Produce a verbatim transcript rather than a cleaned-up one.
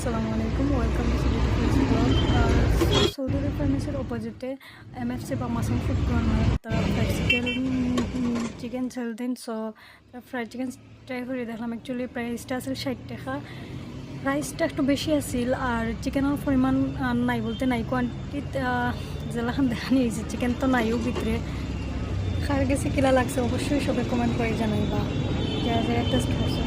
আসসালামু আলাইকুম, welcome to Sudhir Foods vlog। আর সৌদি আরব ফার্মেসির অপোজিটে এমএফসি বা মাসুম ফুড কর্নার, তারা ফ্রাইড চিকেন, চিকেন সেল দেন। সো ফ্রাইড চিকেন ট্রাই করি দেখলাম। অ্যাকচুয়ালি প্রাইসটা আছিল ষাট টাকা, প্রাইসটা একটু বেশি আছিল। আর চিকেনের পরিমাণ আহ, নাই বলতে নাই, কোয়ান্টিটি যেলাখান দেখানি হয়েছে, চিকেন তো নাইও ভিতরে। খার গেছে কিলা লাগছে অবশ্যই সবে কমেন্ট করে জানাইবা যারা যারা টেস্ট করছে।